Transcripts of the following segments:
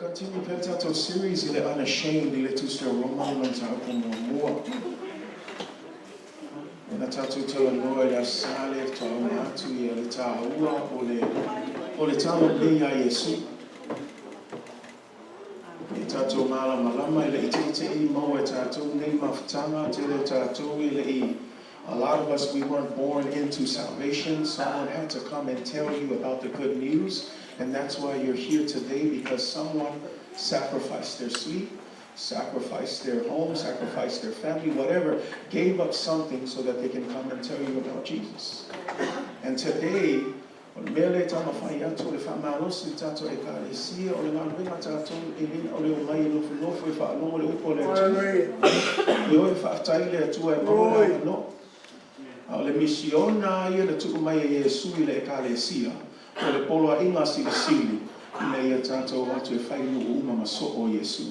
Continue pea le tatou series i le Unashamed i le Tusi o Roma lona mataupu muamua. Na tatou talanoa i le Aso Sa lea faatoa uma atu ia le taua o le o le talalelei ia Iesu. Ia tatou malamalama e le i teitei maua e tatou nei mafutaga, tele o tatou e le i. A lot of us, we weren't born into salvation. Someone had to come and tell you about the good news. And that's why you're here today, because someone sacrificed their sleep, sacrificed their home, sacrificed their family, whatever, gave up something so that they can come and tell you about Jesus. And today, o le mea lea e taumafai atu o le faamalosi i le tatou Ekalesia, o le galuega a tatou e le na o le omai e nofonofo e faalogo le upu a le Atua. Ioe, faafetai i le Atua e maua le avanoa. A o le misiona ia na tuu mai e Iesu i le Ekalesia, o le poloaiga silisili ina ia tatou o atu e fai nuu uma ma soo o Iesu.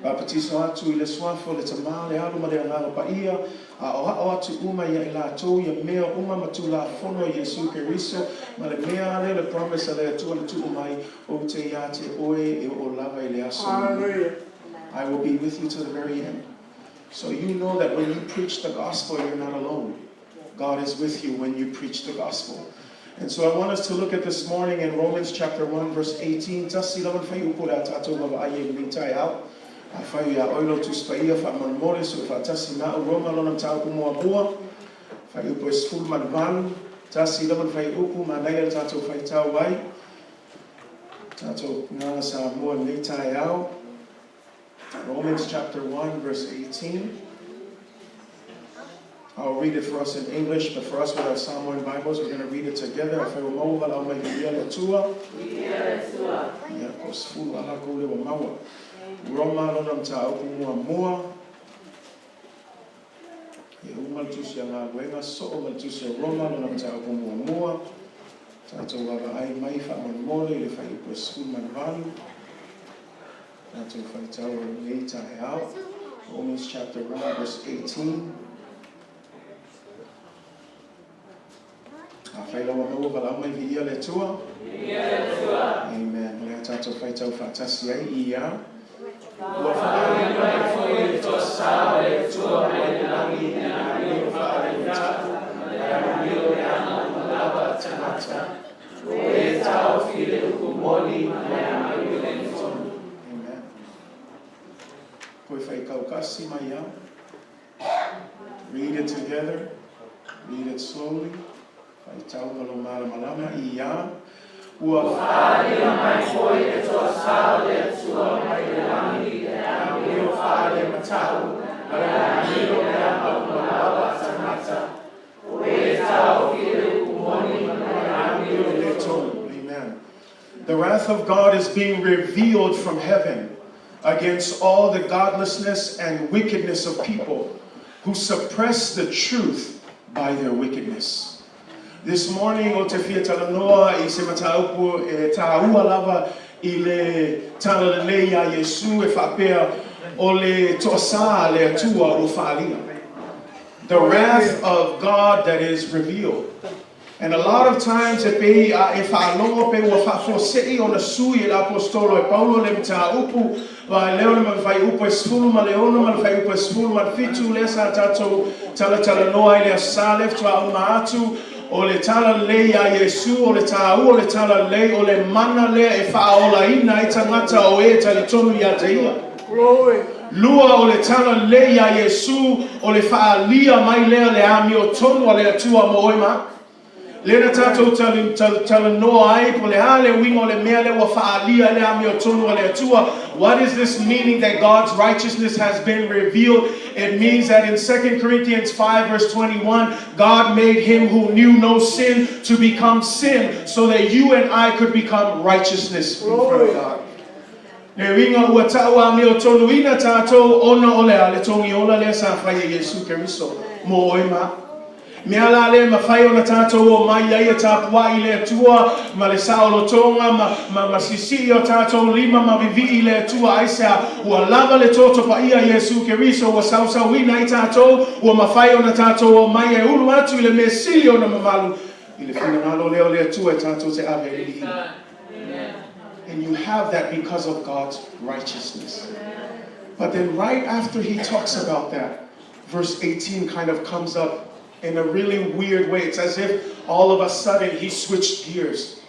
Papatiso atu i le Suafa o le Tama, le Alo ma le Agaga Paia, aoao atu uma ia i latou ia mea uma ma Tulafono a Iesu Keriso, ma le mea lea le promise a le Atua na tuu mai, Ou te ia te oe e oo lava i le aso mulimuli. I will be with you to the very end. So you know that when you preach the gospel, you're not alone. God is with you when you preach the gospel. And so I want us to look at this morning in Romans chapter 1 verse 18. Tasi lava le fuaiupu o le a tatou vaavaai ai i lenei taeao. Afai ia oe lou Tusi Paia faamolemole sue faatasi ma au Roma lona mataupu muamua. Fuaiupu e 18. Tasi lava le fuaiupu manaia le tatou faitau ai. Tatou gagana Samoa i lenei taeao. Romans chapter 1 verse 18. I'll read it for us in English, but for us with our Samoan Bibles, we're going to read it together. Afai ua maua valaau mai viia le Atua. Viia le Atua. Ia, ko 10 ala kou le ua maua. Roma lona mataupu muamua. Ia uma le tusi a galuega, soo ma le tusi a Roma lona mataupu muamua. Tatou vaavaai mai faamolemole i le fuaiupu e 18. Tatou faitau i lenei taeao. Romans chapter 1 verse 18. Afai lau maua valaau mai viia le Atua. Viia le Atua. Amen. O lea tatou faitau faatasi ai i ia. Ua faaali mai foi le toasā o le Atua mai le lagi i le amio faale-matau ma le amio leaga uma lava a tagata. O e taofi i le upu moni ma le amio le tonu. Amen. Koe whaikaukasi mai au. Read it together. Read it slowly. Faitau ma lo malamalama i ia. Ua faaalia mai foi le toasā o le Atua mai le lagi i le amio faale-matau ma le amio leaga uma lava a tagata. O e taofi i le upu moni ma le amio le tonu. Amen. The wrath of God is being revealed from heaven against all the godlessness and wickedness of people who suppress the truth by their wickedness. This morning ou te fia talanoa i se mataupu e tāua lava i le talalelei iā Iesu e faapea o le toasā a le Atua ua faaalia. The wrath of God that is revealed. And a lot of times e pei a e faalogo pe ua faafuasei ona sui e le Aposetolo e Paulo le mataupu, va e leo le fuaiupu e 16 ma le fuaiupu e 17 lea sa tatou talatalanoa ai le Aso Sa lea faatoa uma atu, o le talalelei iā Iesu, o le tāua o le talalelei, o le mana lea e faaolaina ai tagata o e talitonu iā te Ia. Lua, o le talalelei iā Iesu, o le faaalia mai lea le amiotonu a le Atua mo oe ma au. Lea na tatou talanoa ai po o le a le uiga o le mea lea ua faaalia ai le amiotonu a le Atua. What is this meaning that God's righteousness has been revealed? It means that in 2 Corinthians 5 verse 21, God made him who knew no sin to become sin so that you and I could become righteousness in front of God. Le uiga ua ta'u amiotonuina tātou ona o le a le togi ola lea sa fai e Iesu Keriso mō oe ma a'u. Mea la lea e mafai ona tātou o mai ai e tapua'i i le Atua ma le saolotoga ma, ma, ma sisi'i o tātou lima ma vivi'i i le Atua aisea ua lava le toto paia a Iesu Keriso ua sausauina ai tātou ua mafai ona tātou o mai e ulu atu i le mea sili ona mamalu i le finagalo lea o le Atua e tātou te ave ai le viiga. E And you have that because of God's righteousness. But then right after he talks about that, verse 18 kind of comes up in a really weird way. It's as if all of a sudden he switched gears.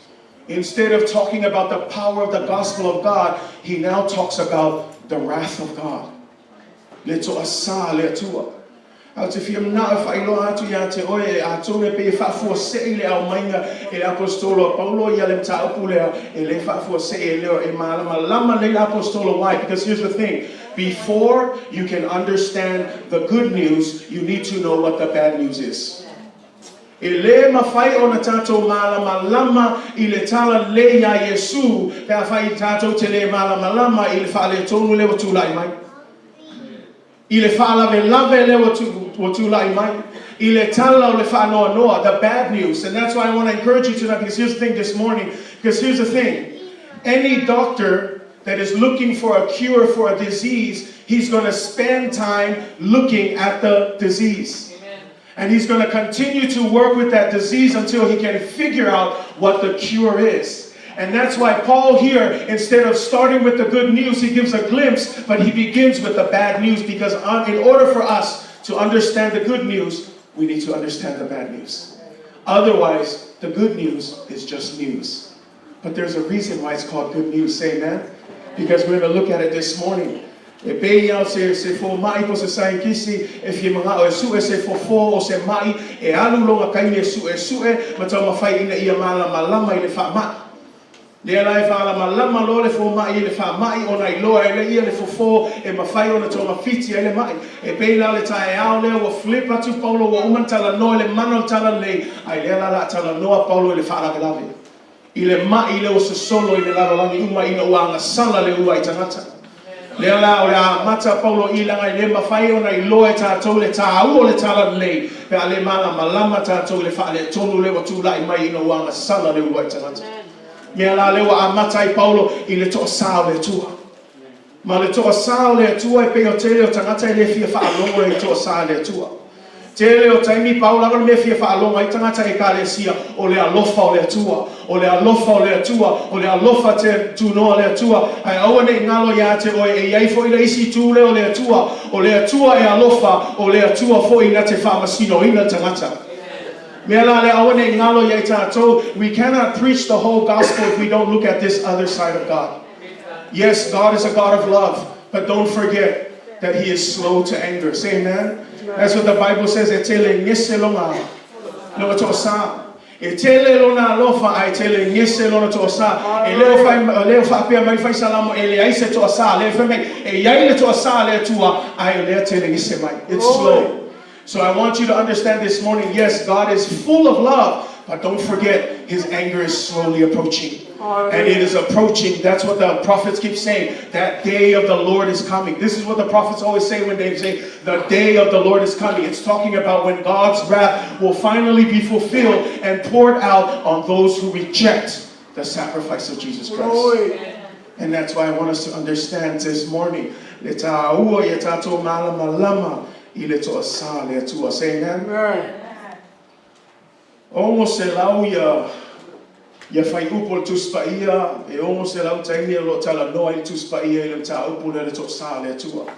Instead of talking about the power of the gospel of God, he now talks about the wrath of God. Le toʻasā le Atua. Ae ou te fia manao e faailoa atu iā te oe, atonu e pei e faafuasei le aumaiga e le Aposetolo a Paulo ia le mataupu lea, e le faafuasei e leo e malamalama lelei le Aposetolo. Why? Because here's the thing, before you can understand the good news, you need to know what the bad news is. E le mafai ona tatou malamalama i le tala lelei iā Iesu pe afai tatou te le malamalama i le faaletonu lea ua tulai mai, i le faalavelave lea ua tulai mai, i le tala o le faanoanoa, the bad news. And that's why I want to encourage you tonight, because here's the thing this morning, because here's the thing, any doctor that is looking for a cure for a disease, he's going to spend time looking at the disease. And he's going to continue to work with that disease until he can figure out what the cure is. And that's why Paul here, instead of starting with the good news, he gives a glimpse, but he begins with the bad news because in order for us to understand the good news, we need to understand the bad news. Otherwise, the good news is just news. But there's a reason why it's called good news. Say amen. Because we're going to look at it this morning. E pei lava o se, se fomai po o se saienitisi e fia manao e sue se fofo o se mai, e alu lona taimi e suesue ma taumafai ina ia malamalama i le faamai. Lea la e faalamalama loa le fomai i le faamai ona iloa e le ia le fofo e mafai ona togafiti ai le mai. E pei la o le taeao lea ua flip atu Paulo ua uma ona talanoa i le mana o le talalelei, ae lea la o le a talanoa Paulo i le faalavelave. I le maʻi lea ua sosolo i le lalolagi uma ina ua agasala le uluai tagata. Lea la o le a amata Paulo i leaga e le mafai ona iloa e tatou le tāua o le talalelei pe a le malamalama tatou i le faaletonu lea ua tulai mai ina ua agasala le uluai tagata. Mea la lea ua amata ai Paulo i le toasā o le Atua. Ma le toasā o le Atua e pei o tele o tagata e le fia faalogo i le toasā e le Atua. Tele o taimi pau lava le mea fia faalogo ai tagata Ekalesia o le alofa o le Atua, o le alofa o le Atua, o le alofa te tunoa le Atua, ae aua ne i galo iā te oe e i ai foi le isi itu lea o le Atua, o le Atua e alofa, o le Atua foi na te faamasinoina le tagata. Mea la lea aua ne i galo ia i tatou, we cannot preach the whole gospel if we don't look at this other side of God. Yes, God is a God of love, but don't forget that He is slow to anger. Say amen. That's what the Bible says, e tele gese lona lona toasā. E tele lona alofa ae tele gese lona toasā. E le o fai, le o faapea mai fai salamo e leai se toasā. Le fai mai, e iai le toasā le Atua, ae o lea tele gese mai. It's slow. So I want you to understand this morning, yes, God is full of love, but don't forget, His anger is slowly approaching. And it is approaching. That's what the prophets keep saying. That day of the Lord is coming. This is what the prophets always say when they say, the day of the Lord is coming. It's talking about when God's wrath will finally be fulfilled and poured out on those who reject the sacrifice of Jesus Christ. And that's why I want us to understand this morning, le tāua ia tātou malamalama i le toasā le Atua. Say amen. Amen. 600 ia ia fuaiupu o le Tusi Paia, e 600 taimi o lo o talanoa ai le Tusi Paia i le mataupu lea le toasā le Atua.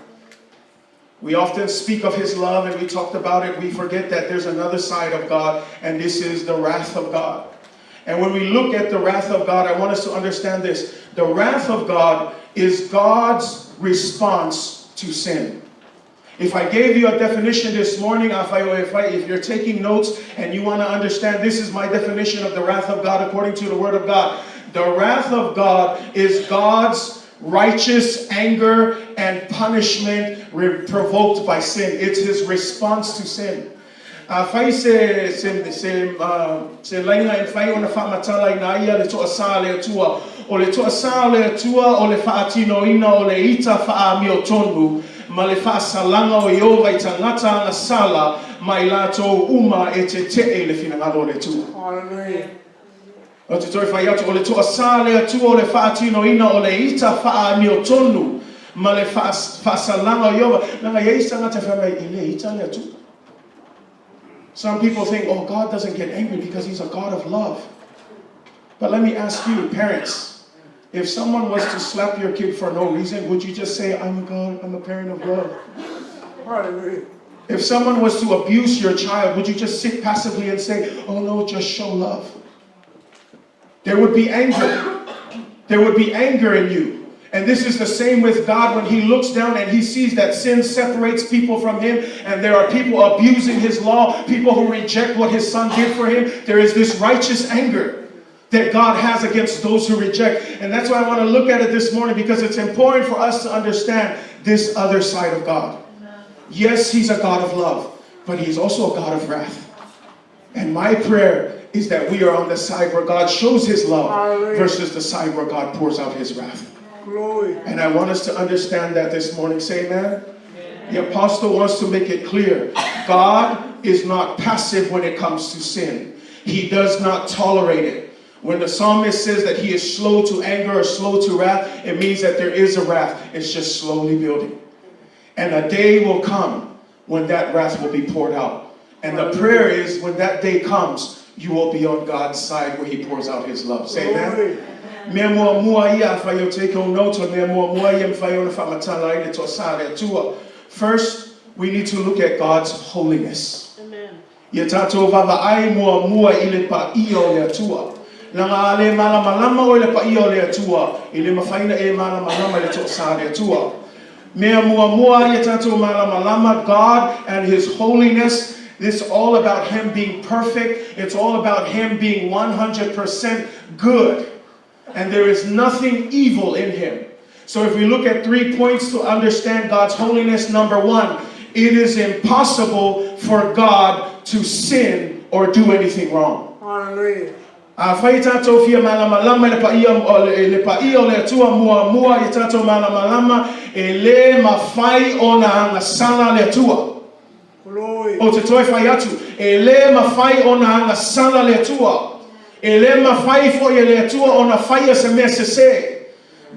We often speak of His love and we talked about it. We forget that there's another side of God, and this is the wrath of God. And when we look at the wrath of God, I want us to understand this. The wrath of God is God's response to sin. If I gave you a definition this morning, if, I, if, I, if you're taking notes and you want to understand, this is my definition of the wrath of God according to the Word of God. The wrath of God is God's righteous anger and punishment provoked by sin. It's his response to sin. Afai se, se, se, se laina e mafai ona faamatala ina ia le toasā le Atua. O le toasā o le Atua o le faatinoina o le ita faaamiotonu ma le faasalaga o Ieova i tagata agasala ma i latou uma e teteʻe i le finagalo o le Atua. Hallelujah. Ou te toe fai atu, o le toasā le Atua o le faatinoina o le ita faaamiotonu ma le faasalaga o Ieova. Leaga e i ai se tagata e fai mai, e le ita le Atua. Some people think, oh, God doesn't get angry because He's a God of love. But let me ask you, parents, If someone was to slap your kid for no reason, would you just say, I'm a God, I'm a parent of love? Hallelujah. If someone was to abuse your child, would you just sit passively and say, oh no, just show love? There would be anger. There would be anger in you. And this is the same with God when He looks down and He sees that sin separates people from Him, and there are people abusing His law, people who reject what His Son did for Him. There is this righteous anger that God has against those who reject. And that's why I want to look at it this morning, because it's important for us to understand this other side of God. Yes, He's a God of love, but He's also a God of wrath. And my prayer is that we are on the side where God shows His love Hallelujah. versus the side where God pours out His wrath. Glory. And I want us to understand that this morning. Say amen. The apostle wants to make it clear. God is not passive when it comes to sin. He does not tolerate it. When the psalmist says that he is slow to anger or slow to wrath, it means that there is a wrath. It's just slowly building. And a day will come when that wrath will be poured out. And the prayer is, when that day comes, you will be on God's side where He pours out His love. Say amen. Glory. Mea muamua ia, afai o take on notes, o mea muamua ia, mwhai o na whamatala i le toa le atua. First, we need to look at God's holiness. Amen. Ia tātou vavaai muamua i le paia o le Atua. Langa a le malamalama o i le paia o le Atua, i le mawhaina e malamalama i le toa le Atua. Mea muamua ia tātou malamalama, God and His holiness. It's all about Him being perfect. It's all about Him being 100% good. And there is nothing evil in Him. So if we look at 3 points to understand God's holiness, number 1, it is impossible for God to sin or do anything wrong. Hallelujah. Afai tātou fia malamalama i le paia o le, le paia o le Atua muamua i tātou malamalama, e le mawhai o na angasala le Atua. Glory. O te toi whai atu, e le mawhai o na angasala le Atua. E le mawhai fo i le Atua o na whaia se mea se se.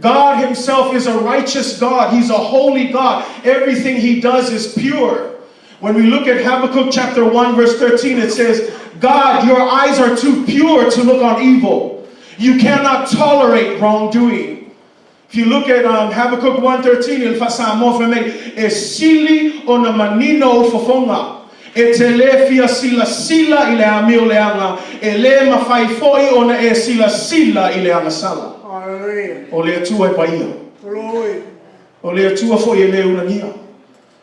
God Himself is a righteous God. He's a holy God. Everything He does is pure. When we look at Habakkuk chapter 1 verse 13, it says, God, your eyes are too pure to look on evil. You cannot tolerate wrongdoing. If you look at Habakkuk 1:13, il fasa mo feme, e sili o na manino o fofonga. E te le fia sila sila i le amio leanga, e le mawhai foi o na e sila sila i le angasala. Hallelujah. O le Atua e paia. Glory. O le Atua foi e le ulangia.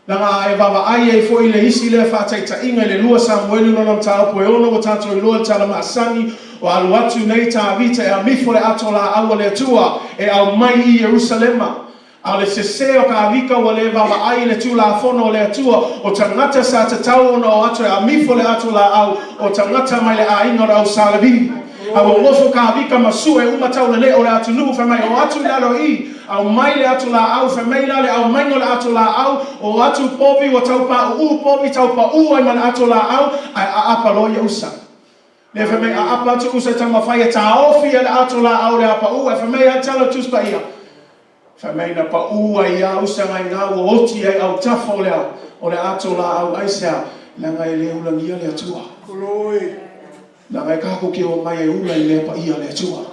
Langa e vava ai e foi le isi le whātaitainga i le lua Samuelu nona mtāupo e ono o tātou i loa le tala maasani o alu atu nei tāvita e amifo le ato la aua le Atua e au mai i Jerusalema. A le sese o ka avika ua le vava ai le tū la fono o le Atua o tangata sa tatau ona o atu e amifo le ato la au o tangata mai le ainga o le au salavi. A ua ngofo ka avika masu e umatau le le o le atu nuu whai mai o atu lalo i au mai le atu la au whai mai la le au mai le atu la au o atu povi o tau pa u povi tau pa u ai man atu la au ai a apa lo ia usa. Le whai mai a apa atu usa tanga whai e tā ofi e le atu la au le apa u e whai mai a tala tuspa ia. Whai mai na pa u ai ia usa ngai ngā ua oti ai au tafo o le atu la au aisea langa e le ulangia le atua. Glory. Langa e kako ke o mai e ula i le pa ia le atua.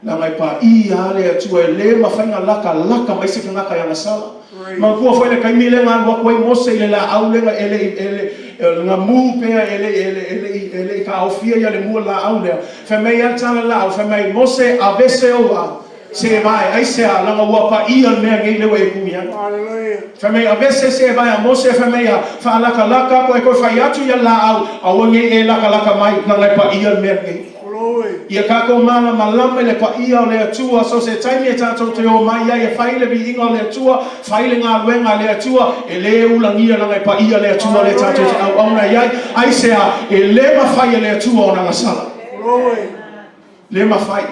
Langa e pa ia le atua e le mawhainga laka laka mai se kangaka i angasala. Mangkua foi le kaimi le ngā wak wai mose i le la au lenga ele ele ngā mū pea ele ele ele ele ka aufia ia le mua la au lea. Whai mai a tala la au, whai mai mose a vese oa. Se vai, ai se a langa ua pa ia mea ngei lewa e kumia. Hallelujah. Whai mai a vese se vai a mose, whai mai a whaalaka laka ko e koe whai atu ia la au, a ua ngei e laka laka mai, langa e pa ia mea ngei. Glory. Ia kako mana malama i le paia o le Atua, so se taimi e tātou te o mai ai e whai le viinga o le Atua, whai le ngā luenga le Atua, e le ulangia langa e paia le Atua le tātou te au auna iai, ai se a, e le mawhai e le Atua o nangasala. Glory. Le mawhai.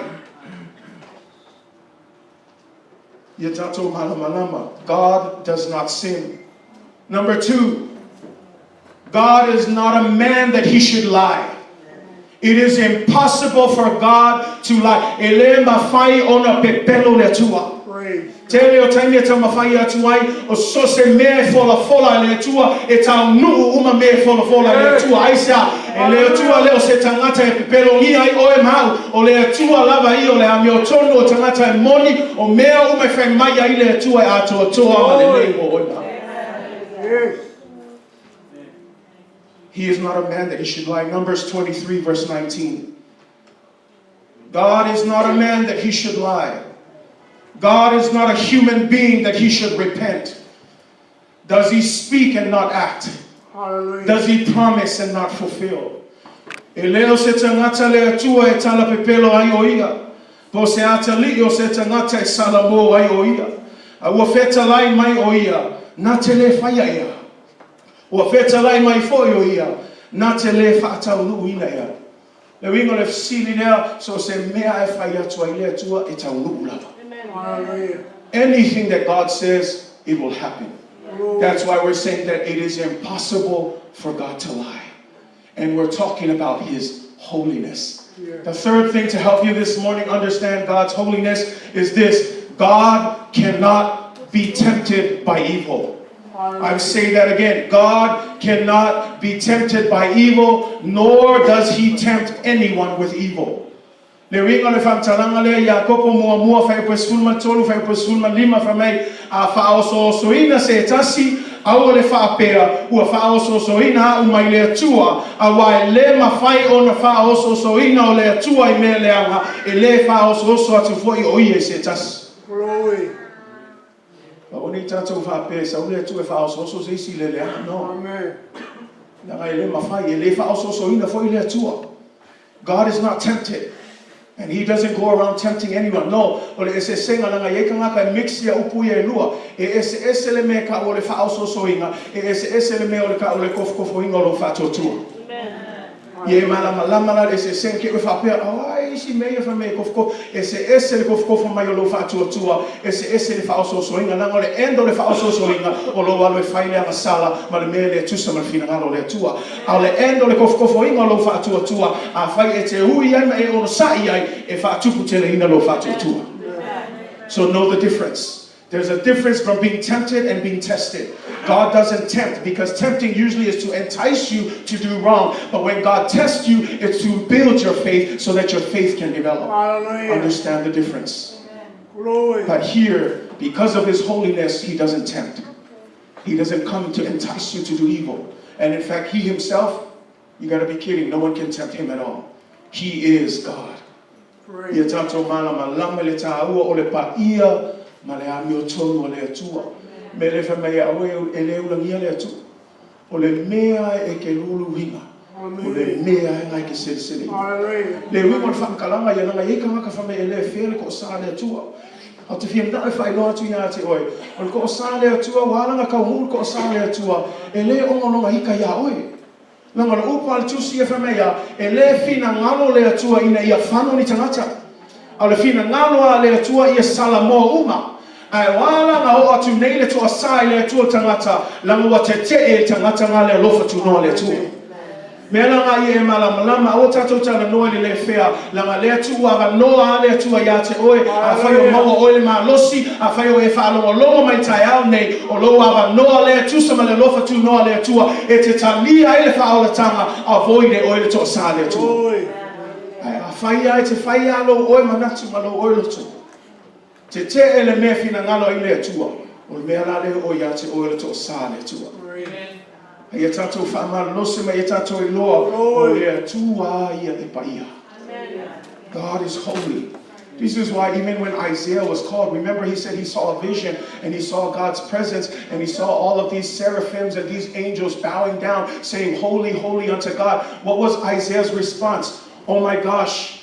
Ia tātou malamalama. God does not sin. Number 2, God is not a man that He should lie. It is impossible for God to lie. E le mawhai ona pepelo le Atua. Praise. Tele o taimi e taumafai atu ai, o so o se mea e folafola e le Atua, e taunuu uma mea e folafola e le Atua. Aisea? E le Atua lea o se tagata e pepelogia ai oe ma au, o le Atua lava ia o le amiotonu o tagata e moni, o mea uma e fai mai ai le Atua e atoatoa ma lelei mo oe ma au. Yes. He is not a man that he should lie. Numbers 23, verse 19. God is not a man that he should lie. God is not a human being that he should repent. Does he speak and not act? Hallelujah. Does he promise and not fulfill? E le o se tagata le Atua e tala pepelo ai o ia, po o se atalii o se tagata e salamo ai o ia. A ua fetalai mai o ia, na te le faia ea? Ua fetalai mai foi o ia, na te le faataunuuina ea? Le uiga o le fesili lea, so o se mea e fai atu ai le Atua e taunuu lava. Hallelujah. Anything that God says, it will happen. Glory. That's why we're saying that it is impossible for God to lie. And we're talking about His holiness. Yeah. The third thing to help you this morning understand God's holiness is this: God cannot be tempted by evil. I say that again. God cannot be tempted by evil, nor does He tempt anyone with evil. Le uiga o le faamatalaga lea Iakopo muamua fuaiupu e 13 fuaiupu e 15 fai mai, A faaosoosoina se tasi, aua le faapea, ua faaosoosoina a'u mai le Atua, auā e lē mafai ona faaosoosoina o le Atua i mea leaga, e lē faaosooso atu foi o ia i se tasi. Glory. Aua ne i tatou faapea e sau le Atua e faaosooso se isi i le leaga. No. Amen. Leaga e lē mafai, e lē faaosoosoina foi le Atua. God is not tempted. And He doesn't go around tempting anyone. No, o le eseesega, leaga e i ai tagata e mix ia upu ia e lua. E eseese le mea e ta'u o le faaosoosoina, e eseese le mea o le ta'u o le kofokofoina o lou faatuatua. Ia e malamalama la le eseesega, ke ue faapea, oh, ai isi mea ia fai mai e kofokofo. Eseese le kofokofo mai o lou faatuatua, eseese le faaosoosoina, leaga o le end o le faaosoosoina, o lou alu e fai le agasala ma le mea e le tusa ma le finagalo o le Atua. A o le end o le kofokofoina o lou faatuatua, afai e te ui ai ma e onosa'i ai, e faatuputeleina lou faatuatua. So know the difference. There's a difference from being tempted and being tested. God doesn't tempt, because tempting usually is to entice you to do wrong. But when God tests you, it's to build your faith so that your faith can develop. Hallelujah. Understand the difference. Glory. But here, because of His holiness, He doesn't tempt. He doesn't come to entice you to do evil. And in fact, He Himself, you got to be kidding, no one can tempt Him at all. He is God. Praise. Ia tatou malamalama i le tāua o le paia ma le amiotonu a le Atua. Me le fai mai aua e le ulagia le Atua. O le mea e ke luluina, o le mea e ngai ke selesele. Hallelujah. Le uiga o le faamatalaga ia leaga e i ai tagata fai mai e le fair le toasā le Atua. Ae ou te fia manao e faailoa atu ia te oe, o le toasā le Atua, ua ala ona taunuu le toasā le Atua, e le ogaoga ika iā oe. Leaga o le upu a le Tusi ia fai mai a, e le finagalo le Atua ina ia fano ni tagata. A o le finagalo a le Atua ia salamoa uma. Ae o a la na oo atu nei le toasā i le Atua le tagata, leaga ua tetee le tagata nga le alofa tunoa le Atua. Mea la nga ia e malamalama, aua tatou talanoa i le le fea, leaga lea tuu avanoa a le Atua ia te oe, afai o maua oe le malosi, afai o e faalogologo mai taeao nei, o lou avanoa lea tusa ma le alofa tunoa le Atua, e te talia ai le faaolataga, avoid e oe le toasā le Atua. Glory. Ae afai lava e te fai lava lou oe manatu ma lou oe loto, tetee le mea finagalo ai le Atua, o le mea la lea o ia te oe le toasā le Atua. Praise. A ia tatou faamalolosi ma ia tatou iloa, o le Atua ia e paia. God is holy. This is why even when Isaiah was called, remember he said he saw a vision and he saw God's presence and he saw all of these seraphims and these angels bowing down, saying, "Holy, holy unto God." What was Isaiah's response? "Oh my gosh,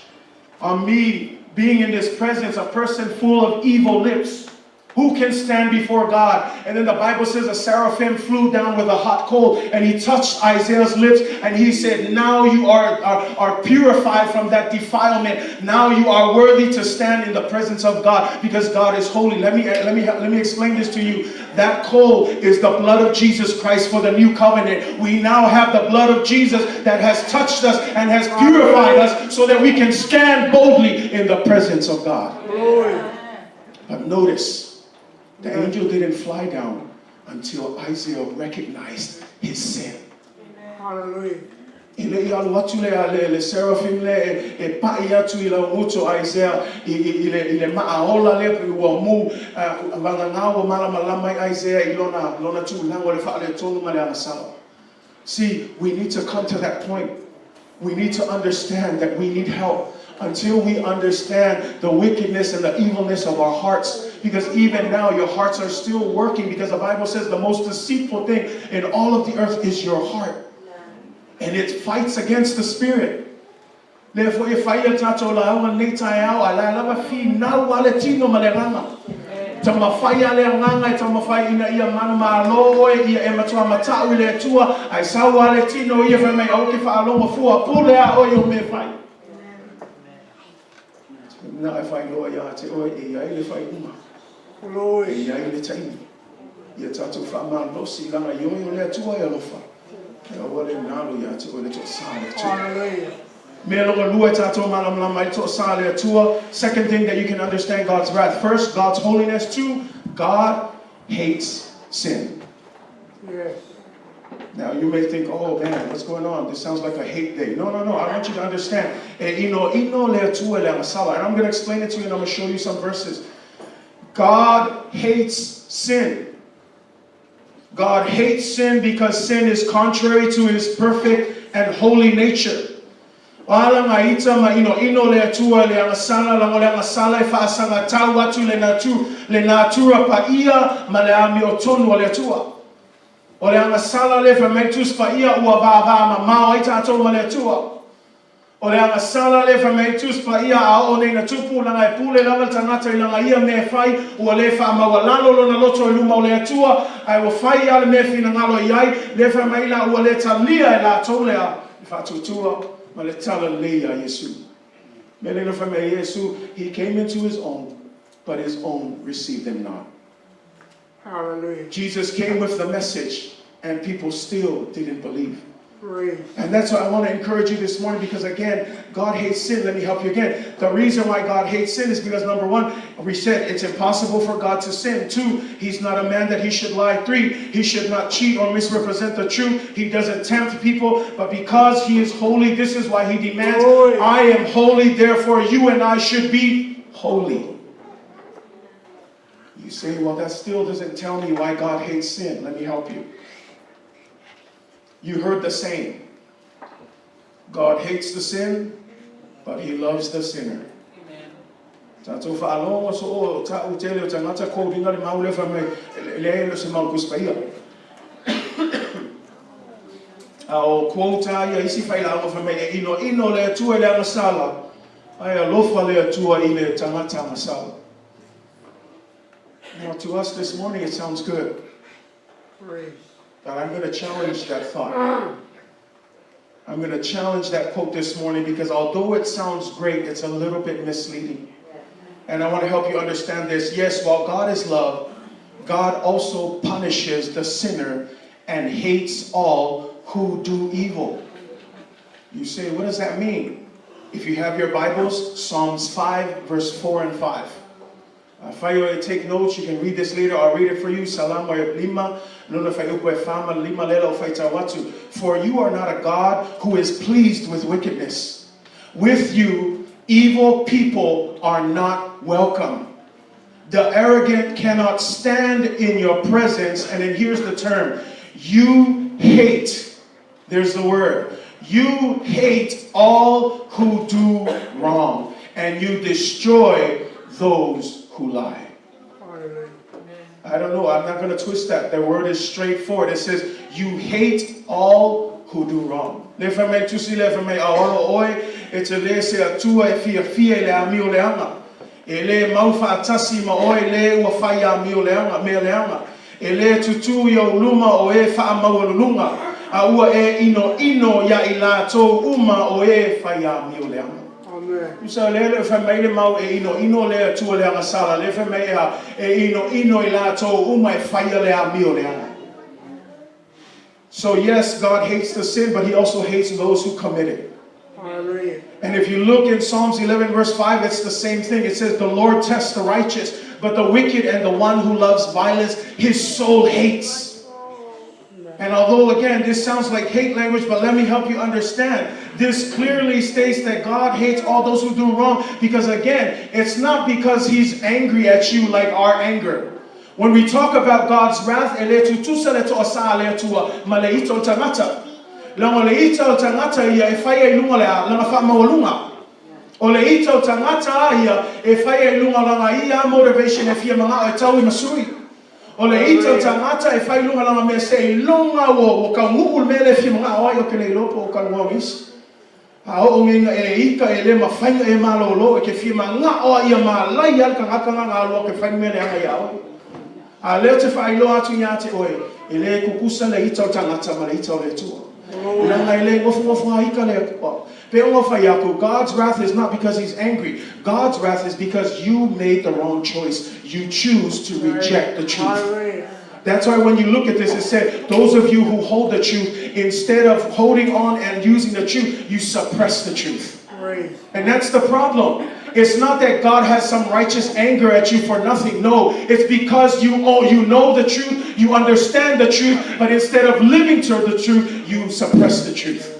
on me being in this presence, a person full of evil lips. Who can stand before God?" And then the Bible says a seraphim flew down with a hot coal and he touched Isaiah's lips and he said, "Now you are purified from that defilement. Now you are worthy to stand in the presence of God because God is holy." Let me explain this to you. That coal is the blood of Jesus Christ for the new covenant. We now have the blood of Jesus that has touched us and has purified us so that we can stand boldly in the presence of God. Glory. But notice, the angel didn't fly down until Isaiah recognized his sin. Hallelujah. E le i alu atu le, le, le seraphim le e, e pa'i atu i laugutu o Isaiah i, i, i, le, i le maaola lea pe ua mu uh, vagana ua malamalama ai Isaiah i lona, lona tulaga o le faaletonu ma le agasala. See, we need to come to that point. We need to understand that we need help until we understand the wickedness and the evilness of our hearts. Because even now, your hearts are still working because the Bible says the most deceitful thing in all of the earth is your heart. And it fights against the spirit. Lea foi e fai a tātou lauga nei taeao, a la lava finau a le tino ma le agaga. Taumafai a le agaga e taumafai ina ia manumalo oe ia e matua mata'u i le Atua, ae sau a le tino ia fai mai aua ke faalogo fua pule a oe i o mea e fai. Na e faailoa iā te oe e i ai le faaiuga. E Glory. i ai le taimi. Ia tātou faamalosi laga i oe o le Atua e alofa. E aua le nalo iā te oe le toasā le Atua. Hallelujah. Mea lona lua e tātou malamalama ai toasā le Atua. Second thing that you can understand God's wrath. First, God's holiness. Two, God hates sin. Yes. Now you may think, oh man, what's going on? This sounds like a hate day. No, no, no. I want you to understand. E inoino le Atua i le agasala. And I'm going to explain it to you and I'm going to show you some verses. God hates sin. God hates sin because sin is contrary to his perfect and holy nature. O ala ngā ita ma inoino le Atua le agasala, laga o le agasala e faasagatau atu le natu, le natura paia ma le amiotonu o le Atua. O le agasala lea fai mai le Tusi Paia ua vavamamao ai tātou ma le Atua. O le agasala lea fai mai le Tusi Paia a oo nei na tupu, laga e pule lava le tagata i laga ia mea e fai, ua le faamaualalo lona loto i luma o le Atua, ae ua fai lava le mea e finagalo i ai, lea fai mai la ua le talia e latou lea le faatuatua ma le talalelei iā Iesu. Mea lea na fai mai ai Iesu, He came into his own, but his own received him not. Hallelujah. Jesus came with the message, and people still didn't believe. Praise. And that's why I want to encourage you this morning because, again, God hates sin. Let me help you again. The reason why God hates sin is because, number one, we said it's impossible for God to sin. Two, he's not a man that he should lie. Three, he should not cheat or misrepresent the truth. He doesn't tempt people. But because he is holy, this is why he demands, Glory. I am holy, therefore you and I should be holy. You say, well, that still doesn't tell me why God hates sin. Let me help you. You heard the saying, God hates the sin, but he loves the sinner. Tātou faalogo so o ta'u tele o tagata kou ringa le mau lea fai mai leai e le o se mau Tusi Paia. A o quote a ia isi failauga fai mai e inoino le Atua i le agasala, ae alofa le Atua i le tagata agasala. Now to us this morning it sounds good, Praise. but I'm going to challenge that thought. I'm going to challenge that quote this morning because although it sounds great, it's a little bit misleading. And I want to help you understand this. Yes, while God is love, God also punishes the sinner and hates all who do evil. You say, what does that mean? If you have your Bibles, Psalms 5, verse 4 and 5. Afai o e take notes, you can read this later. I'll read it for you. Salamo e lima, lona fuaiupu e fa ma le lima lela o faitau atu. For you are not a God who is pleased with wickedness. With you, evil people are not welcome. The arrogant cannot stand in your presence. And then here's the term you hate. There's the word. You hate all who do wrong, and you destroy those who lie. Hallelujah. I don't know. I'm not going to twist that. The word is straightforward. It says, You hate all who do wrong. Le fai mai tusi le fai mai aoao oe e te le se Atua e fiafia i le amio leaga. E le mau faatasi ma oe le ua fai amio leaga, mea leaga. E le tutū i ou luma o e faamaualuluga, a ua e inoino iā i latou uma o e fai amio leaga. Amen. Tusa lea le fai mai le mau e inoino le Atua le agasala, le fai mai e a, e inoino i latou uma e faia le amio leaga. So yes, God hates the sin, but he also hates those who commit it. Hallelujah. And if you look in Psalms 11 verse 5, it's the same thing. It says, the Lord tests the righteous. But the wicked and the one who loves violence, his soul hates. And although, again, this sounds like hate language, but let me help you understand. This clearly states that God hates all those who do wrong because, again, it's not because he's angry at you like our anger. When we talk about God's wrath, e le tutusa le toʻasā a le Atua ma le ita o le tagata. Leaga o le ita o le tagata ia e fai ai i luga o le lana faamaualuga. O le ita o le tagata a ia e fai ai i luga o lana ia motivation e fia manao e taui ma sui. O le ita o le tagata e fai i luga o lana mea seiloga ua ua taunuu le mea lea e fia manao ai, ou te le iloa po o talanoa nisi. A oo nei ina e ita e le mafai ona e malolo, e te fia manao lava ia malaia le tagata na na alu atu e fai le mea leaga ia oe. A o lea ou te faailoa atu ia te oe, e le tutusa le ita o le tagata ma le ita o le Atua. Leaga e le nofonofo lava ita le Atua. Pe ona fai atu, God's wrath is not because he's angry. God's wrath is because you made the wrong choice. You choose to reject the truth. That's why when you look at this, it said, those of you who hold the truth, instead of holding on and using the truth, you suppress the truth. And that's the problem. It's not that God has some righteous anger at you for nothing. No, it's because you oh, you know the truth, you understand the truth, but instead of living to the truth, you suppress the truth.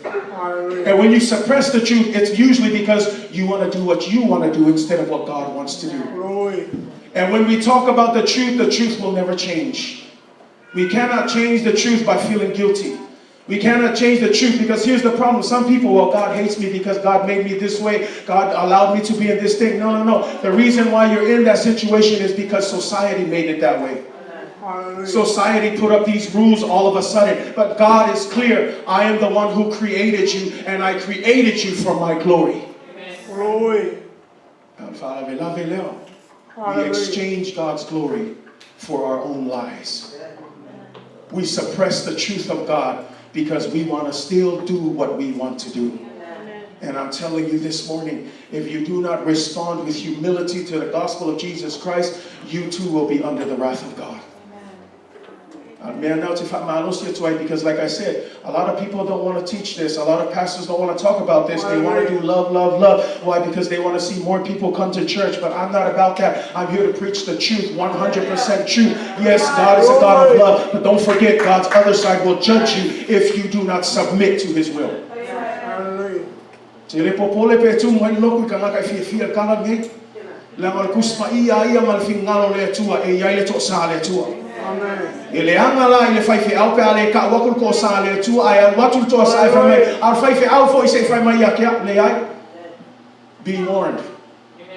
And when you suppress the truth, it's usually because you want to do what you want to do instead of what God wants to do. And when we talk about the truth will never change. We cannot change the truth by feeling guilty. We cannot change the truth because here's the problem. Some people, well, God hates me because God made me this way. God allowed me to be in this thing. No, no, no. The reason why you're in that situation is because society made it that way. Society put up these rules all of a sudden. But God is clear. I am the one who created you, and I created you for my glory. Glory. We exchange God's glory for our own lies. We suppress the truth of God because we want to still do what we want to do. And I'm telling you this morning, if you do not respond with humility to the gospel of Jesus Christ, you too will be under the wrath of God. Man, now to because like I said, a lot of people don't want to teach this. A lot of pastors don't want to talk about this. They want to do love, love, love. Why? Because they want to see more people come to church. But I'm not about that. I'm here to preach the truth, 100% truth. Yes, God is a God of love, but don't forget God's other side will judge you if you do not submit to his will. Te le popole pe tumu ai loku i kanaka e fiafia le kala nei. Leaga o le Tusi Paia ia ma le finagalo o le Atua e i ai le toasā a le Atua. E leaga la i le faifeau pe a le kau aku le toasā a le Atua ae alu atu le toasā e fai mai, a o le faifeau foi se i fai mai ia te au. Leai. Be warned.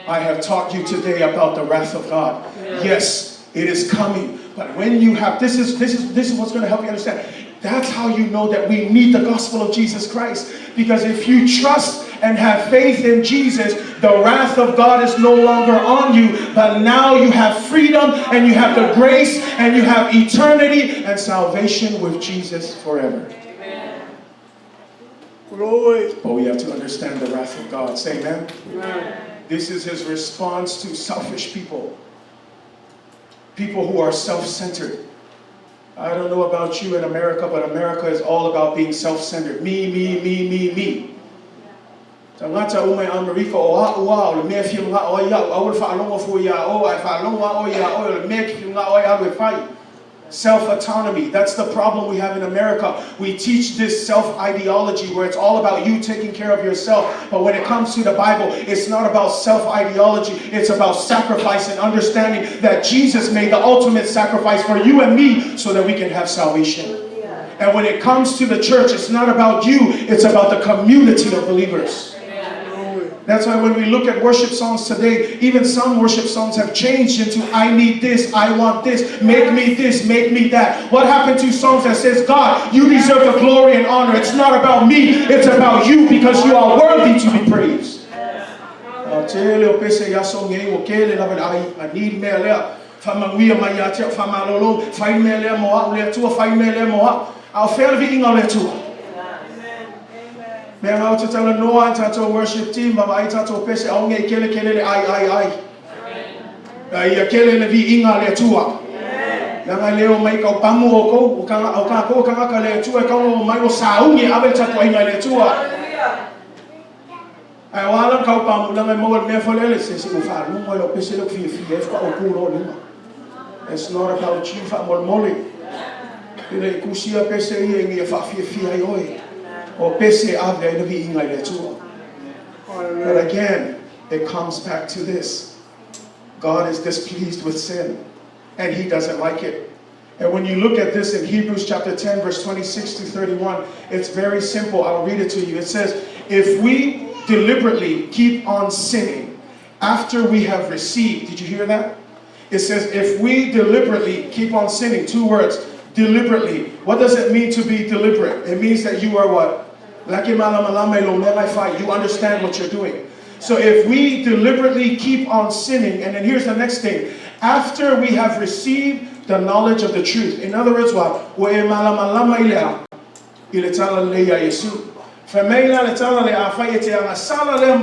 I have taught you today about the wrath of God. Yes, it is coming. But when you have, this is, this is, this is what's going to help you understand. That's how you know that we need the gospel of Jesus Christ. Because if you trust and have faith in Jesus, the wrath of God is no longer on you, but now you have freedom and you have the grace and you have eternity and salvation with Jesus forever. Amen. Glory. But we have to understand the wrath of God. Say amen. Amen. This is his response to selfish people. People who are self-centered. I don't know about you in America, but America is all about being self-centered. Me, me, me, me, me. Tagata uma i Amerika o a'u a, o le mea e fia mana'o ai a'u, aua le faalogo fua iā ʻoe, a e faalogo lava ʻoe iā ʻoe, o le mea e te fia mana'o ai alu e fai. Self-autonomy. That's the problem we have in America. We teach this self-ideology where it's all about you taking care of yourself. But when it comes to the Bible, it's not about self-ideology. It's about sacrifice and understanding that Jesus made the ultimate sacrifice for you and me so that we can have salvation. And when it comes to the church, it's not about you, it's about the community of believers. That's why when we look at worship songs today, even some worship songs have changed into I need this, I want this, make me this, make me that. What happened to songs that says, God, you deserve the glory and honor. It's not about me, it's about you because you are worthy to be praised. Tele o pese i aso nei ua kele lava le ai, I need mea lea, faamanuia mai ia te au, faamalolo, fai le mea lea mo a'u le Atua, fai le mea lea mo a'u. A o fea le viiga o le Atua? Mea ngau te talanoa ai tatou worship team ma vaai tatou pese aoge i kele kele le ai ai ai. A ia kele le viiga a le Atua. Leaga e le o mai kau pamu o kou, o ka, o kākou o kangaka le Atua e kau o mai o sauni e ave le tapuaiga i le Atua. Ae o a la na taupamulaga e maua i le mea foi lele, se se i ou faalogo lava i lau pese lea ou te fiafia ai faatoa ou tu loa i luga. It's not about you faamolemole. E le i tusia pese ia ina ia faafiafia ai oe. O pese e ave ai le viiga i le Atua. But again, it comes back to this. God is displeased with sin, and He doesn't like it. And when you look at this in Hebrews chapter 10, verse 26 to 31, it's very simple. I'll read it to you. It says, If we deliberately keep on sinning after we have received, did you hear that? It says, if we deliberately keep on sinning, two words, deliberately. What does it mean to be deliberate? It means that you are what? You understand what you're doing. So if we deliberately keep on sinning, and then here's the next thing, after we have received the knowledge of the truth. In other words, what? Ua e malamalama i le a? I le talalelei a Iesu. Fai mai la le tala le afai e te agasala lea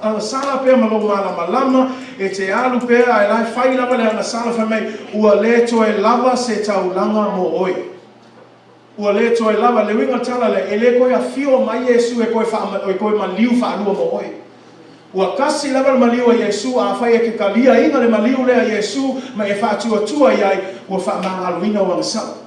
agasala pea ma lou malamalama, e te alu pea ae la e fai lava le agasala fai mai ua le toe lava se taulaga mo oe. Ua le toe lava, le uiga o le tala lea, e le toe afio mai Iesu e toe faa e toe maliu faalua mo oe. Ua tasi lava le maliu a Iesu, afai e te taliaina le maliu lea a Iesu ma e faatuatua i ai, ua faamagaloina ou agasala.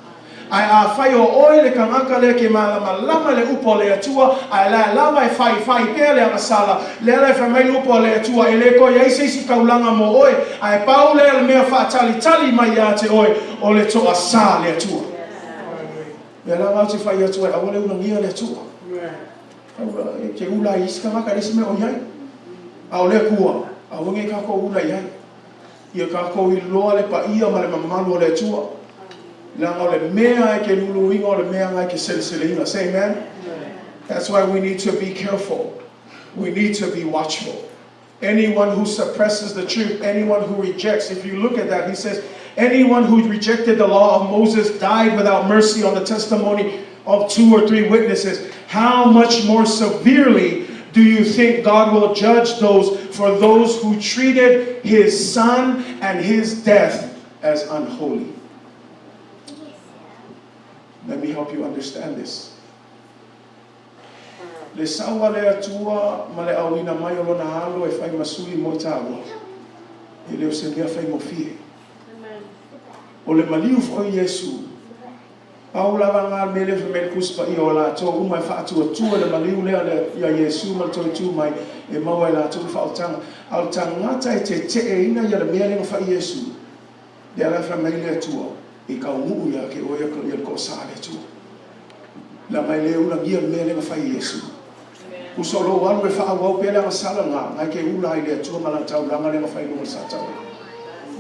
Ae afai o oe le tagata lea ke malamalama i le upu a le Atua, ae la lava e faifai pea le agasala, lea la e fai mai le upu a le Atua, e le toe i ai se isi taulaga mo oe, ae pau lea le mea faatalitali mai ia te oe, o le toasā le Atua. Lea la ou te fai atu ai, aua le ulagia le Atua. E te ula ai i isi tagata, e leai se mea o i ai. A o le Atua, aua ne i tatou ula i ai. Ia tatou iloa le paia ma le mamalu o le Atua. Leaga o le mea e te luluina o le mea na e te seleseleina. Say amen. That's why we need to be careful. We need to be watchful. Anyone who suppresses the truth, anyone who rejects, if you look at that, he says, anyone who rejected the law of Moses died without mercy on the testimony of two or three witnesses. How much more severely do you think God will judge those for those who treated his son and his death as unholy? Let me help you understand this. Le sau a le Atua ma le auina mai o Lona Alo e fai ma sui mo i tāua, e le o se mea faigofie. O le maliu foi o Iesu, pau lava nga mea lea fai mai le Tusi Paia o latou uma e faatuatua le maliu lea ia Iesu ma le toe tu mai e maua e latou le faaotaga. A o le tagata e teteeina ia le mea lea na fai Iesu, lea la e fai mai le Atua, e taunuu ia te oe ia le toasa a le Atua. Leaga e le ulagia le mea lea na fai e Iesu. Uso o lou alu e faaauau pea le agasala lena, na e te ula ai i le Atua ma Lana taulaga lea na fai i luga o le Satani.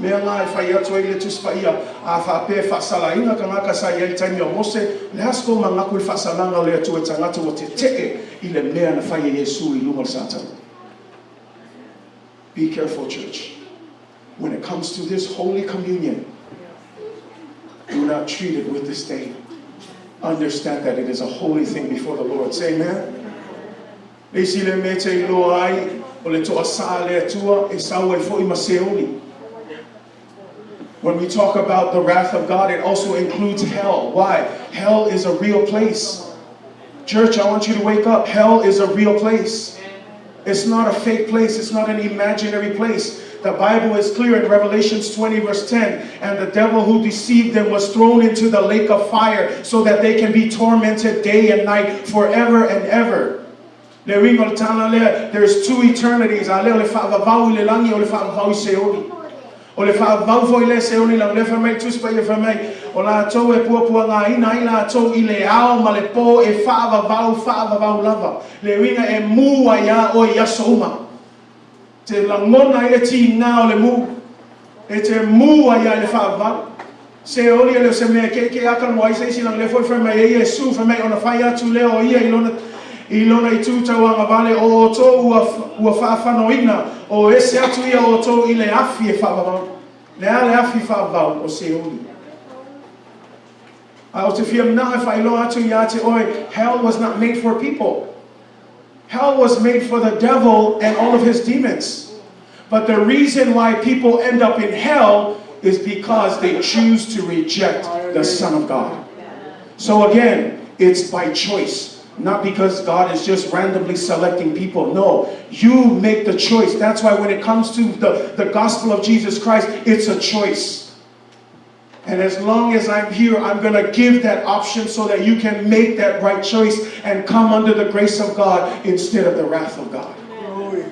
Mea na e fai atu ai le Tusi Paia, a faapea e faasalaina tagata sa i ai i le taimi o Mose, le a se tou manatu i le faasalaga o le Atua i tagata ua tetee i le mea na fai e Iesu i luga o le Satani? Be careful church. When it comes to this holy communion, do not treat it with disdain. Understand that it is a holy thing before the Lord. Say amen. Le isi le mea e te iloa ai, o le toasā a le Atua e sau ai foi ma Seoli. When we talk about the wrath of God, it also includes hell. Why? Hell is a real place. Church, I want you to wake up. Hell is a real place. It's not a fake place. It's not an imaginary place. The Bible is clear in Revelations 20 verse 10. And the devil who deceived them was thrown into the lake of fire so that they can be tormented day and night forever and ever. Le uiga o le tala lea, there's two eternities, a lea o le faavavau i le lagi, o le faavavau i Seoli. O le faavavau foi lea Seoli lau lea fai mai le Tusi Paia fai mai, o latou e puapuagaina ai latou i le ao ma le po e faavavau, faavavau lava. Le uiga e mū ai lava oe i aso uma. Te lagona ai le tigā o le mū. E te mū ai lava i le faavavau. Seoli e le o se mea e keʻekeʻe aka noa ai se isi leaga lea foi fai mai ai Iesu fai mai ona fai atu lea o ia i lona i lona itu tauagavale o outou ua ua faafanoina o ese atu ia outou i le afi e faavavau. Le a le afi faavavau? O Seoli. A ou te fia manao e faailoa atu iā te oe, hell was not made for people. Hell was made for the devil and all of his demons. But the reason why people end up in hell is because they choose to reject the Son of God. So again, it's by choice. Not because God is just randomly selecting people. No, you make the choice. That's why when it comes to the, the gospel of Jesus Christ, it's a choice. And as long as I'm here, I'm going to give that option so that you can make that right choice and come under the grace of God instead of the wrath of God. Glory.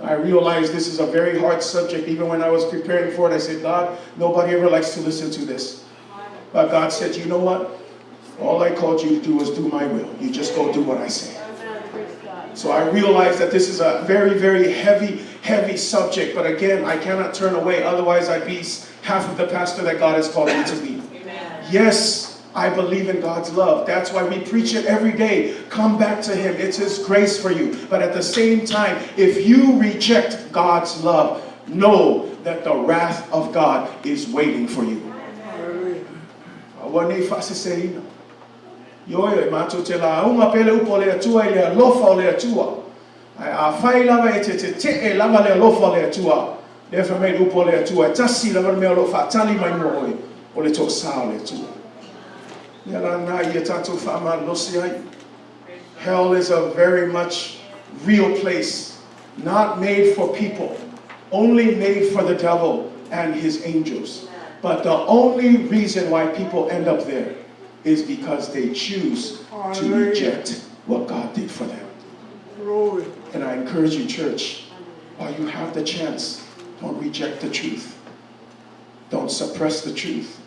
I realize this is a very hard subject. Even when I was preparing for it, I said, God, nobody ever likes to listen to this. But God said, you know what? All I called you to do was do my will. You just go do what I say. So I realize that this is a very, very heavy, heavy subject. But again, I cannot turn away. Otherwise, I'd be half of the pastor that God has called me to be. Amen. Yes, I believe in God's love. That's why we preach it every day. Come back to Him. It's His grace for you. But at the same time, if you reject God's love, know that the wrath of God is waiting for you. Hallelujah. Aua nei faaseseina. Ioe, e matou te lauga pea le upu a le Atua i le alofa o le Atua. Ae afai lava e te tetee lava le alofa o le Atua, lea fai mai le upu a le Atua, e tasi lava le mea o lo o faatali mai mua oe, o le toasa o le Atua. Mea la na ia tatou faamalolosi ai. Hell is a very much real place, not made for people, only made for the devil and his angels. But the only reason why people end up there is because they choose to Hallelujah. reject what God did for them. Glory. And I encourage you, church, while you have the chance, don't reject the truth. Don't suppress the truth.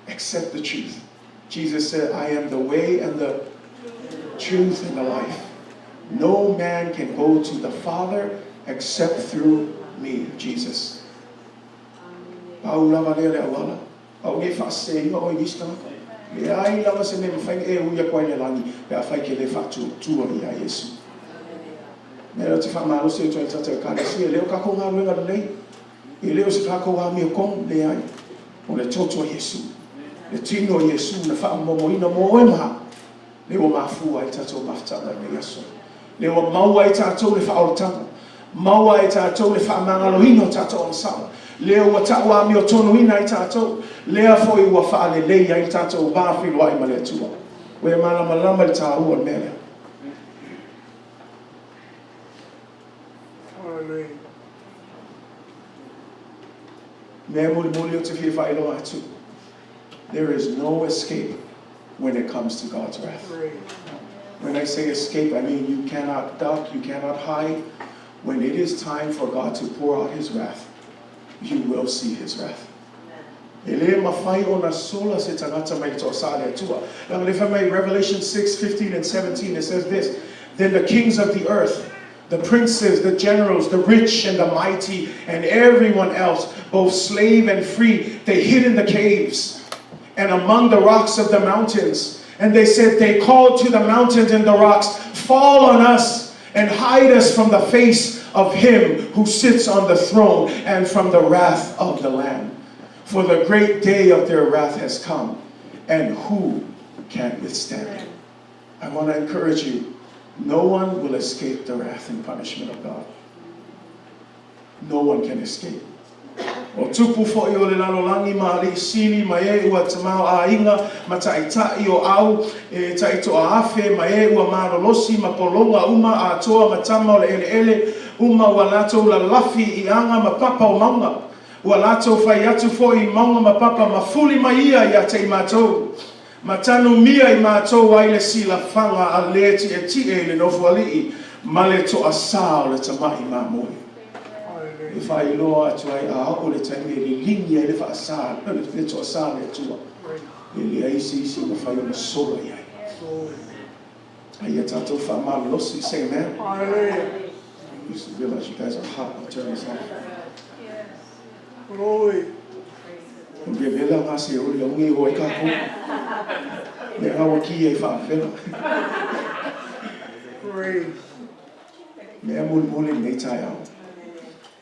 Accept the truth. Jesus said, I am the way and the truth and the life. No man can go to the Father except through me, Jesus. Pau lava lea le auala. Aua nei faaseseina oe i nisi tagata. Leai lava se mea e mafai ona e ui atu ai i le lagi pe afai e te le faatuatua ia Iesu. Mea lea ou te faamalosi atu ai i le tatou Ekalesia, e le o takou galuega lelei, e le o se takou amiotonu, leai, o le toto o Iesu, le tino o Iesu na faamomoina mo oe ma au, lea ua mafua ai le tatou mafutaga i lenei aso, lea ua maua ai tatou le faaolataga, maua ai tatou le faamagaloina o tatou agasala, lea ua tauamiotonuina ai tatou, lea foi ua faalelei ai le tatou va feiloai ma le Atua. Ua e malamalama i le taua o le mea lea. Hallelujah. Mea mulimuli ou te fia faailoa atu, there is no escape when it comes to God's wrath. Glory. When I say escape, I mean you cannot duck, you cannot hide. When it is time for God to pour out His wrath, you will see His wrath. E le mafai ona sola se tagata mai le toasa a le Atua. Leaga lea fai mai Revelation 6, 15 and 17, it says this, Then the kings of the earth, the princes, the generals, the rich and the mighty, and everyone else, both slave and free, they hid in the caves and among the rocks of the mountains. And they said, They called to the mountains and the rocks, Fall on us and hide us from the face of him who sits on the throne and from the wrath of the Lamb. For the great day of their wrath has come, and who can withstand it? I want to encourage you no one will escape the wrath and punishment of God. No one can escape. O tupu foi o le lalolagi ma alii sili ma e ua tamaoaiga ma ta'ita'i o au e ta'itoa afe ma e ua malolosi ma pologa uma atoa ma tama o le eleele uma ua latou lalafi i aga ma papa o mauga. Ua latou fai atu foi i mauga ma papa ma fuli mai ia ia te i matou. Ma tanumia i matou ai le silafaga a le tietie i le nofoalii ma le toasā o le Tama'i Mamoe. Hallelujah. E faailoa atu ai a oo le taimi e liligi ai le faasā, le toasā a le Atua, e leai se isi e mafai ona sola i ai. Glory. A ia tatou faamalolosi, say amen. Hallelujah. I just realize you guys are hot. I'll turn this off. Glory. O le vela ngā se ori au ngi o ai kākou. Le ngā waki e whaawhela. Praise. Mea mulimuli lenei taeao.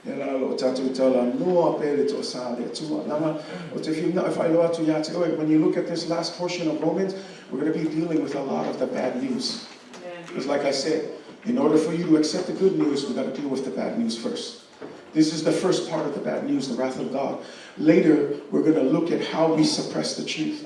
Lea la o lo o tatou talanoa pea i le toasā a le Atua. Leaga ou te fiu manao e faailoa atu ia te oe, when you look at this last portion of Romans, we're going to be dealing with a lot of the bad news. Because like I said, in order for you to accept the good news, we've got to deal with the bad news first. This is the first part of the bad news, the wrath of God. Later, we're going to look at how we suppress the truth.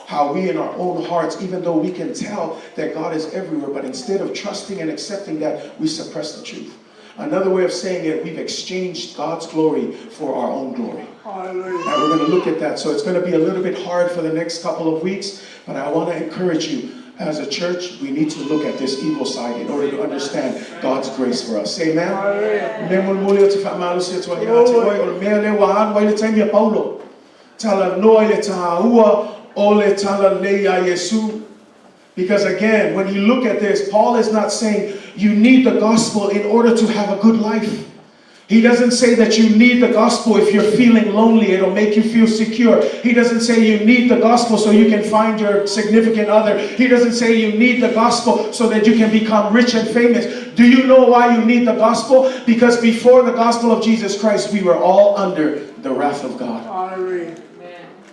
How we in our own hearts, even though we can tell that God is everywhere, but instead of trusting and accepting that, we suppress the truth. Another way of saying it, we've exchanged God's glory for our own glory. Hallelujah. And we're going to look at that. So it's going to be a little bit hard for the next couple of weeks, but I want to encourage you. As a church, we need to look at this evil side in order to understand God's grace for us. Amen. Hallelujah. Me mulimuli o te faamalosi atu ai ia te oe, o le mea lea ua alu ai le taimi a Paulo. Talanoa i le tāua o le talalelei a Iesu. Because again, when you look at this, Paul is not saying you need the gospel in order to have a good life. He doesn't say that you need the gospel if you're feeling lonely, it'll make you feel secure. He doesn't say you need the gospel so you can find your significant other. He doesn't say you need the gospel so that you can become rich and famous. Do you know why you need the gospel? Because before the gospel of Jesus Christ, we were all under the wrath of God. Hallelujah.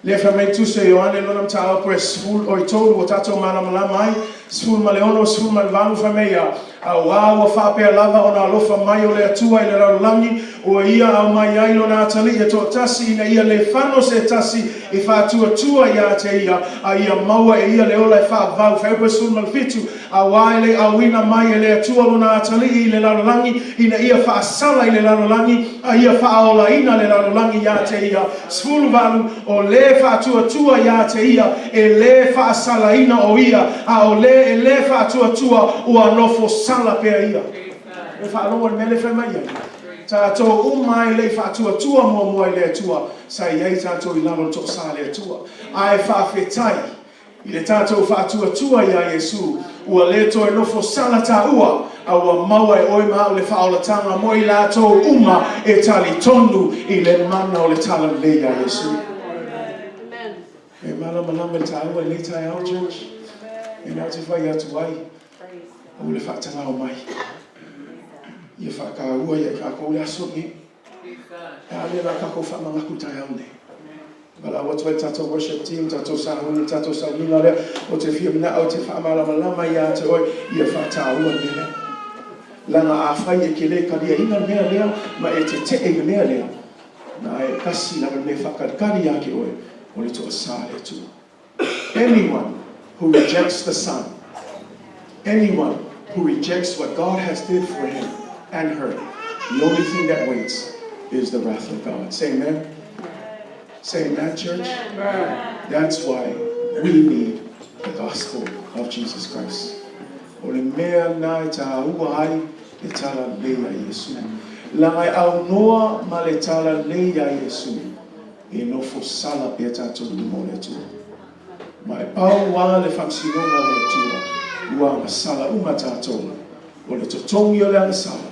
Lea fai mai Tusi a Ioane lona mataupu e sefulu oi tolu ua tatou malamalama ai, 16, 18 fai mai ia, Auā ua faapea lava ona alofa mai o le Atua i le lalolagi, ua ia aumai ai lona atalii e toatasi ina ia le fano se tasi e faatuatua ia te ia, a ia maua e ia le ola e faavavau. Fuaiupu e 17, Auā e le auina mai e le Atua lona atalii i le lalolagi ina ia faasala i le lalolagi, a ia faaolaina le lalolagi iā te ia. 18, O lē faatuatua iā te ia, e lē faasalaina o ia, a o lē e lē faatuatua, ua nofo sala pea ia. E faalogo i le mea lea e fai mai ai. Tatou uma e le i faatuatua muamua i le Atua, sa i ai tatou i lalo o le toasā a le Atua. Ae faafetai I le tatou faatuatua iā Iesu, ua le toe nofo sala tāua, a ua maua e oe ma au le faaolataga mo i latou uma e talitonu i le mana o le Talalelei iā Iesu. E malamalama i le tāua i lenei taeao, church. E na te fai atu ai, o le faatagao mai. Ia whakaua ia i kākou le aso nei. E a lea la kākou whaamanaku taeao nei. Valaau atu ai le tatou worship team, tatou sahuni, tatou sauniga lea o te fia manao te faamalamalama ia te oe ia faataua le mea lea. Leaga afai e ke le kaliaina le mea lea ma e tetee i le mea lea, na e tasi lava le mea e faakalikali ia te oe, o le toasa le Atua. Anyone who rejects the Son, anyone who rejects what God has did for him and her, the only thing that waits is the wrath of God. Say amen. Say amen, church. Amen. That's why we need the gospel of Jesus Christ. O le mea na e tāua ai le talalelei a Iesu. Leaga e aunoa ma le talalelei a Iesu e nofo sala pea tatou i luma o le Atua. Ma e pau a le faamasinoga a le Atua, ua agasala uma tatou, o le totogi o le agasala,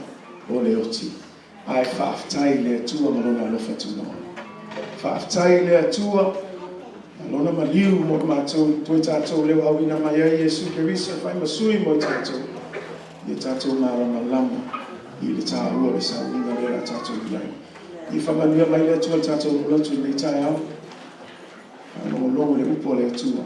o le oti. Ae faafetai i le Atua ma Lona alofa tunoa. Faafetai i le Atua ma Lona maliu mo i matou, toe tatou leo auina mai ai Iesu Keriso e fai ma sui mo i tatou, ia tatou malamalama i le taua o le sauniga lea o le a tatou i ai. Ia faamanuia mai le Atua i le tatou lotu i lenei taeao. Faalogologo i le upu a le Atua.